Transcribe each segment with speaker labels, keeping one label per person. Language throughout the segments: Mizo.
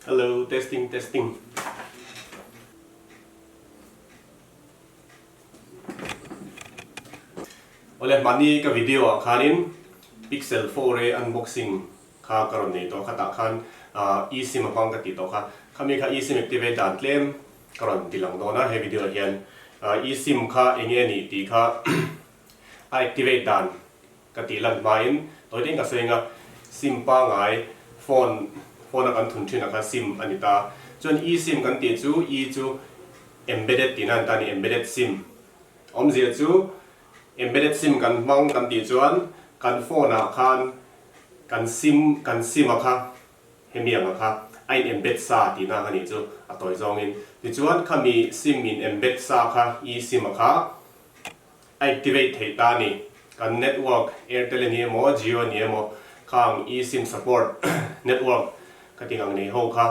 Speaker 1: Hello testing testing. Awle hmani ka video ah khanin Pixel 4a unboxing kha ka rawn nei tawh khatah khan eSIM a hmang ka tih tawh kha. Khami kha eSIM activate dan tlem ka rawn ti lang dawn a he video ah hian eSIM kha enge a nih tih kha a activate dan Ka tih lan hmain tawi ding ka sawi anga sim pangai phone phone a kan thun thin ah khan sim a ni ta. Chuan e-sim kan tih chu e chu embedded tihna a ni ta a ni, embedded sim. Awmzia chu embedded sim kan hmang kan tih chuan kan phone ah khan kan sim kan sim a kha hemi anga kha a in embed sa tihna a nih chu a tawi zawngin. Tichuan khami sim in embed sa kha e-sim a kha A activate theih ta a ni. Kan network Airtel a ni emaw Jio a ni emaw khang eSIM support network ka ti ngang nei ho kha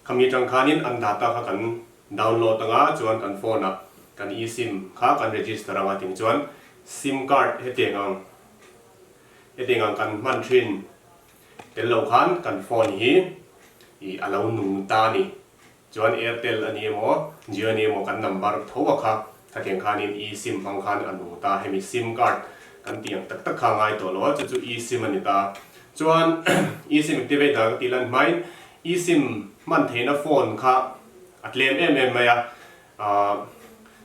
Speaker 1: khami atang khanin an data kha kan download anga chuan kan phone ah kan eSIM kha kan register anga ting chuan sim card hetiang ang hetiang ang kan hman thin tel lo khan kan phone hi ih a lo nung ta a ni. Chuan Airtel a ni emaw, Jio a ni emaw kan number tho a kha, khatiang khanin eSIM hmang khan a nung ta. Hemi sim card kan tih ang tak tak kha a ngai tawh lo a, chu chu eSIM a ni ta. Chuan eSIM activate dan ka tih lan hmain eSIM hman theihna phone kha a tlem em em mai a,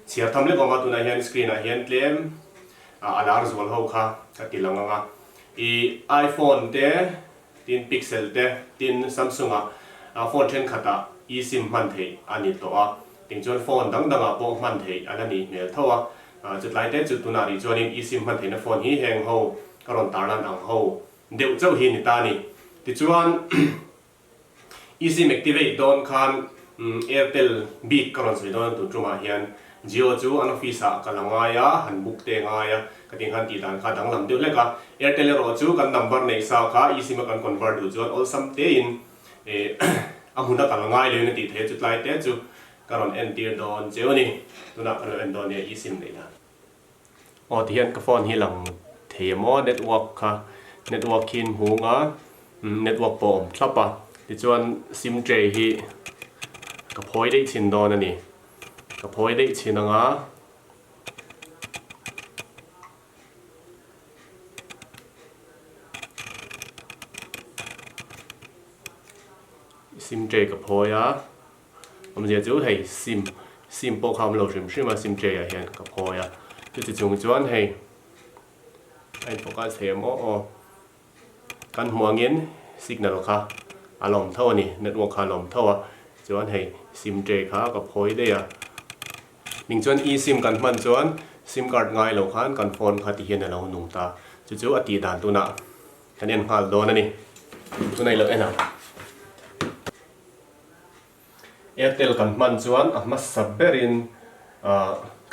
Speaker 1: chhiar tham lek awm a, tunah hian screen ah hian tlem a lar zual ho kha ka ti lang ang a. I iPhone te Tin Pixel te, tin Samsung ah phone thenkhat ah eSIM hman theih a ni tawh a, ting chuan phone dang dang ah pawh hman theih a la nih hmel tho a, chutlai te chu tunah rih chuanin eSIM hman theihna phone hi heng ho ka rawn tarlan ang ho deuh chauh hi ni ta a ni. Tichuan eSIM activate dawn khan Airtel bik ka rawn sawi dawn a tun tumah hian Jio chu an office ah ka la ngai a, han book te ngai a, ka tih khan tih dan kha danglam deuh hlek a. Airtel erawh chu kan number neih sa kha eSIM a kan convert duh chuan awlsam tein a hmun a kal ngai loin a tih theih a, chutlai te chu ka rawn entir dawn cheu a ni. Tunah ka lo en dawn nia eSIM neih dan. Aw ti hian ka phone hi lang thei em aw network kha network hi in hmung a network pawh a awm thlap a tichuan sim tray hi ka phawi daih chhin dawn a ni ka phawi daih chhin ang a. Sim tray ka phawi a. Awmzia chu hei sim sim pawh kha awm lo hrim hrim a sim tray ah hian ka phawi a chuti chung chuan hei a in focus thei em aw aw kan hmuh angin signal kha a la awm tho a ni network kha a la awm tho a chuan hei sim tray kha ka phawi daih a ning chuan e sim kan hman chuan sim card ngai lo khan kan phone kha ti hian a lo nung ta chu chu a tih dan tunah kan en nghal dawn a ni tunah i lo en ang. Airtel kan hman chuan a hmasa berin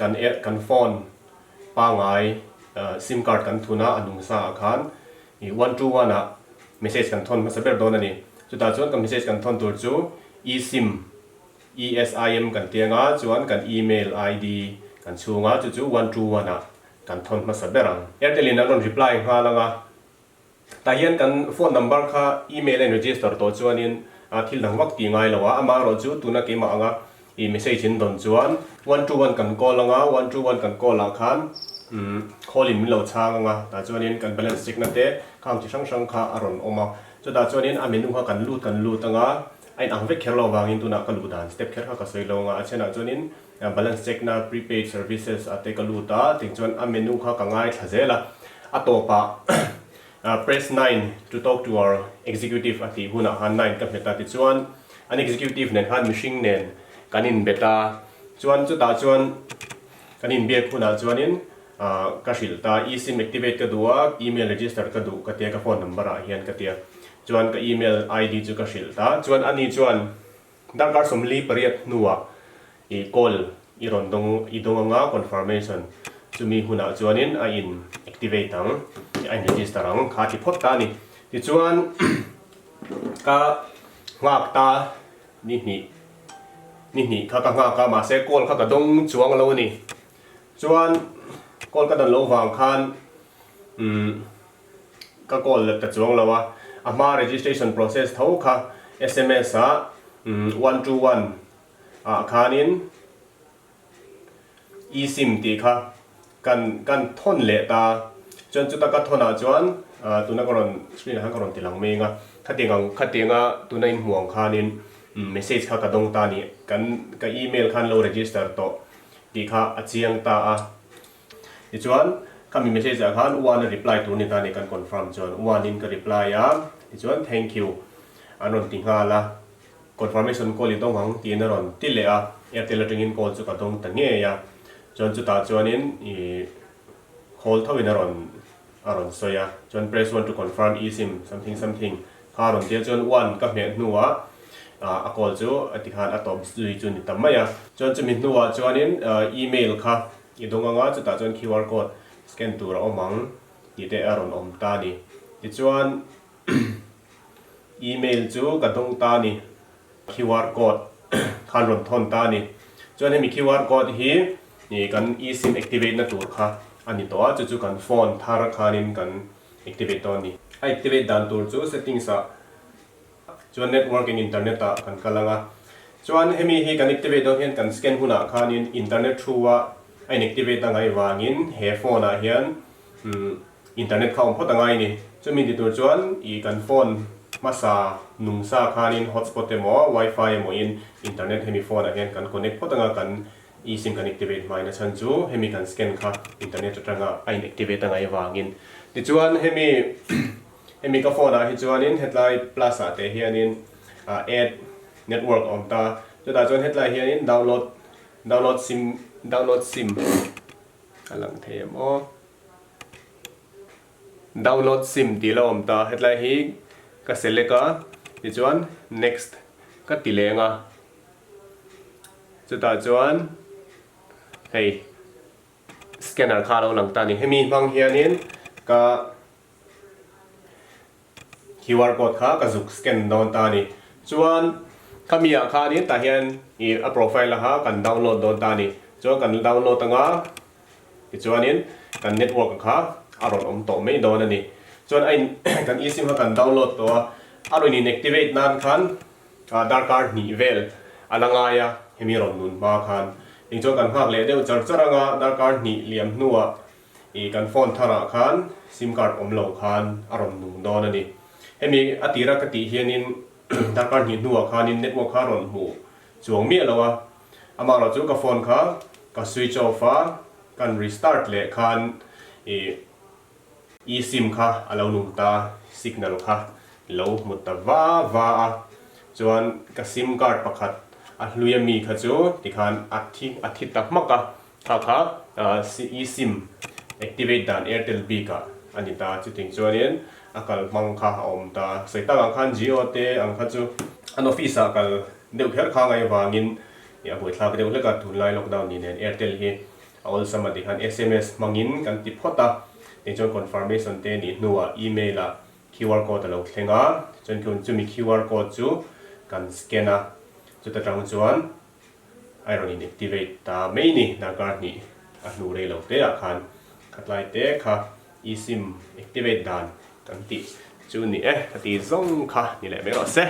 Speaker 1: kan kan phone pangai sim card kan thun a, a nung sa ah khan 121 ah message kan thawn hmasa ber dawn a ni. Chutah chuan kan message kan thawn tur chu eSIM, ESIM kan ti anga chuan kan email ID kan chhung a, chu chu 121 ah kan thawn hmasa ber ang. Airtel in an rawn reply nghal anga Tah hian kan phone number kha email a in register tawh chuanin thil dang vak tih ngai lo a, amaherawh chu tuna keimah anga i message in dawn chuan 121 kan call anga, 121 kan call ah khan call in min lo chhang anga, tah chuanin kan balance check na te khang chi hrang hrang kha a rawn awm a, chutah chuanin a menu kha kan lut kan lut anga, a in ang vek kher lo avangin tunah ka luh dan step kher kha ka sawi lo anga, a chhenah chuanin balance check na prepaid services ah te ka lut a, ting chuan a menu kha ka ngaithla zel a, a tawpah press nine to talk to our executive a tih hunah khan nine ka hmet a, tichuan an executive nen khan mihring nen kan inbet a, chuan chutah chuan kan inbiak hunah chuanin ka hrilh ta, eSIM activate ka duh a, email register ka duh ka tia ka phone number ah hian ka tia, chuan ka email ID chu ka hrilh ta, chuan ani chuan Darkar 48 hnuah i call i rawn dawng i dawng anga confirmation chumi hunah chuanin a in activate ang, a in register ang kha a ti phawt ta a ni. Tichuan ka nghak ta ni hnih ni hnih kha ka nghak a mahse call kha ka dawng chuang lo a ni. Chuan call ka dan loh vang khan umm Ka call let ta chuang lo a, a hma registration process tho kha sms ah. One to one ah khanin eSIM tih kha kan kan thawn leh ta. Chuan chuta ka thawn ah chuan tuna ka rawn screen ah khan ka rawn ti lang mai anga khatiang ang khatianga tuna in hmuh ang khanin message kha ka dawng ta a ni. Kan ka email khan lo register tawh tih kha a chiang ta a. Tichuan, khami message ah khan one a reply tur ni ta ni kan confirm chuan one in ka reply a, tichuan thank you an rawn ti nghal a, confirmation call i dawng ang tiin a rawn ti leh a, Airtel atangin call chu ka dawng ta ngei a, chuan chutah chuanin ih call tho in a rawn a rawn sawi a, chuan press one to confirm eSIM something something kha a rawn ti a, chuan one ka hmeh hnuah a call chu a ti khan a tawp zui chu ni ta mai a, chuan chumi hnuah chuanin email kha i dawng anga chutah chuan QR code scan tur a awm ang tih te a rawn awm ta a ni. Tichuan email chu ka dawng ta a ni, QR code khan rawn thawn ta a ni. Chuan hemi QR code hi Ih kan eSIM activate na tur kha a ni tawh a, chu chu kan phone thar khanin kan activate dawn a ni. A activate dan tur chu settings ah chuan network and internet ah kan kal ang a, chuan hemi hi kan activate dawn hian kan scan hunah khanin internet through a a in activate a ngaih vangin he phone ah hian Internet kha awm phawt a ngai a ni. Chumi ti tur chuan ih kan phone hmasa nung sa khanin hotspot emaw wifi emaw in internet hemi phone ah hian kan connect phawt anga kan eSIM kan activate hmain a chhan chu hemi kan scan kha internet atanga a in activate a ngaih avangin. Tichuan hemi hemi ka phone ah hi chuanin hetlai plus ah te hianin add network a awm ta. Chutah chuan hetlai hianin download download sim download sim a lang thei em aw. Download sim tih la awm ta, hetlai hi ka select a, tichuan next ka ti leng a, chutah chuan hei scanner kha a lo lang ta a ni, hemi hmang hianin ka QR code kha ka zuk scan dawn ta a ni, chuan khami ah khanin tah hian ih a profile a kha kan download dawn ta a ni, chuan kan download anga. Tichuanin kan network kha a rawn awm tawh mai dawn a ni. Chuan a in kan eSIM kha kan download tawh a, a rawn in activate nan khan darkar hnih vel a la ngai a, hemi rawn nun hma khan. Eng chuan kan nghak leh deuh char char anga darkar hnih liam hnuah ih kan phone tharah khan sim card awm lo khan a rawn nung dawn a ni. Hemi a tira ka tih hianin darkar hnih hnuah khanin network kha a rawn hmuh chuang miah lo a, Amaherawh chu ka phone kha ka switch off a, kan restart leh khan ih eSIM kha a lo nung ta, signal kha lo hmu ta va va a, chuan ka sim card pakhat a hlui ami kha chu tikhan a thi a thi ta hmak a, kha kha eSIM activate dan Airtel bik ah a ni ta, chuting chuanin a kal hmang kha a awm ta, sawi tak ang khan Jio te ang kha chu an office ah kal Deuh kher kha ngai vangin a buaithlak deuh hlek a, tunlai lockdown ni nen Airtel hi a awlsam a ti khan sms hmangin kan ti phawt a, tichuan confirmation te nih hnuah email ah QR code a lo thleng a, chuan chumi QR code chu kan scan a, chuta tang chuan a rawn in activate ta mai ni, darkar hnih a hnu rei lo te ah khan khatlai te kha eSIM activate dan kan tih chu ni e, ka ti zawng kha ni leh mai rawh se.